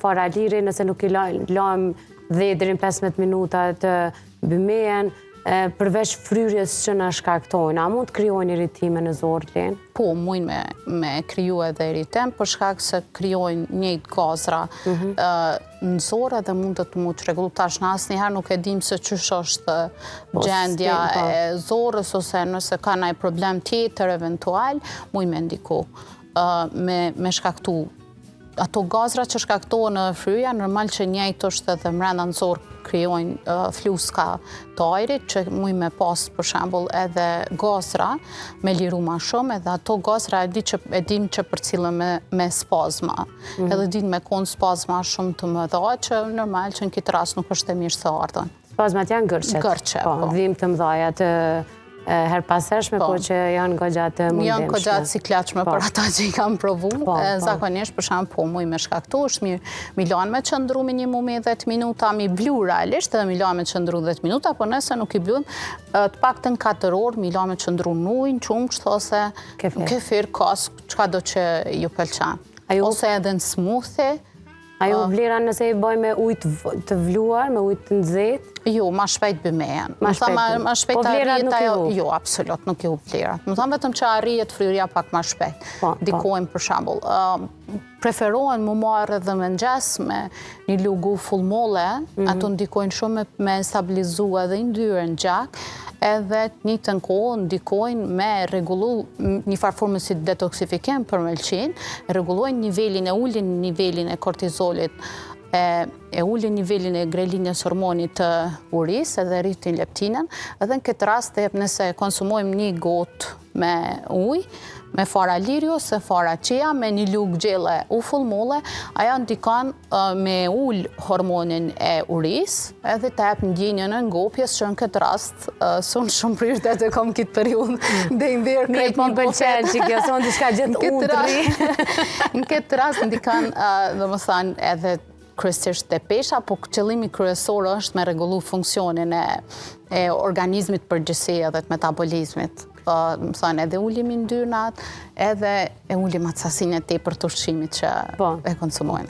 Fara liri, nëse nuk i lajmë 10 deri në 15 minuta të bymehen, përveç fryrjes që na shkaktojnë, a mund të krijojnë irritime në zorrë, Lenë? Po, mujnë me, me kriju edhe irritim, për shkak se krijojnë njëjtë gazra mhm. në zorrë edhe mund të mu çrregullu. Tash na asnjëherë nuk e dim se qysh është po, gjendja po. e zorrës, ose nëse ka naj problem tjetër eventual, mujnë me ndiku, me, me shkaktu ato gazra që shkaktohen në fryrja, normal që njëjtë është edhe mrenda në zorrë krijojnë fluska të ajrit, që mujnë me pas për shembull edhe gazra me liru ma shumë, edhe ato gazra e di që e dim që përcillen me, me spazma. Mm -hmm. Edhe din me konë spazma shumë të mëdha, që normal që në këtë rast nuk është e mirëseardhun. Spazmat janë ngërçet. Ngërçe, po. po. Dhimbje të mëdhaja të herëpashershme, po, po që janë goxha të mundimshme. Janë goxha të sikletshme po. për ata që i kanë provu. Po, po. Zakonisht, për shembull, po, muj me shkaktu, është mirë mi lanë me qëndru minimumi 10 minuta, mi blu realisht, edhe mi lanë me qëndru 10 minuta, po nëse nuk i blujmë, të paktën 4 orë, mi lanë me qëndru në ujë, në qumësht, ose kefir, kos, çkado që ju pëlqen. Ose edhe në smoothie, A i hup vlera nëse i bëjmë me ujë të vluar, me ujë të nxehtë? Jo, ma shpejt bymehen. Ma shpejt, ma shpejt po vlerat nuk i hup? Jo, absolut, nuk i hup vlerat. Me thanë vetëm që arrihet fryrja pak ma shpejt. Po, po. Ndikojnë për shembull. Preferohen mu marrë edhe mëngjes me një lugë uthull molle, mhm. ato ndikojnë shumë me stabilizu edhe yndyrën në gjak, edhe të njëjtën kohë ndikojnë me rregullu një farë forme si detoksifikim për mëlçinë, rregullojnë nivelin e ulin nivelin e kortizolit, e, e ulin nivelin e grelinës hormonit të urisë edhe rritin leptinën, edhe në këtë rast e nëse konsumojmë një gotë me ujë, me fara liri ose fara chia, me një lugë gjelle uthull molle, ajo ndikon me ul hormonin e urisë, edhe të jep ndjenjën e ngopjes që në këtë rast s'un shumë prioritet e kom këtë periudhë dhe i verë krejt po më pëlqen që kjo son diçka gjithë unë Në këtë rast ndikon, domethënë, edhe kryesisht te pesha, po qëllimi kryesor është me rregullu funksionin e, e organizmit përgjithësi edhe të metabolizmit. Domethanë, edhe ulim yndyrnat, edhe e ulim atë sasinë e tepërt të ushqimit që po. e konsumojmë.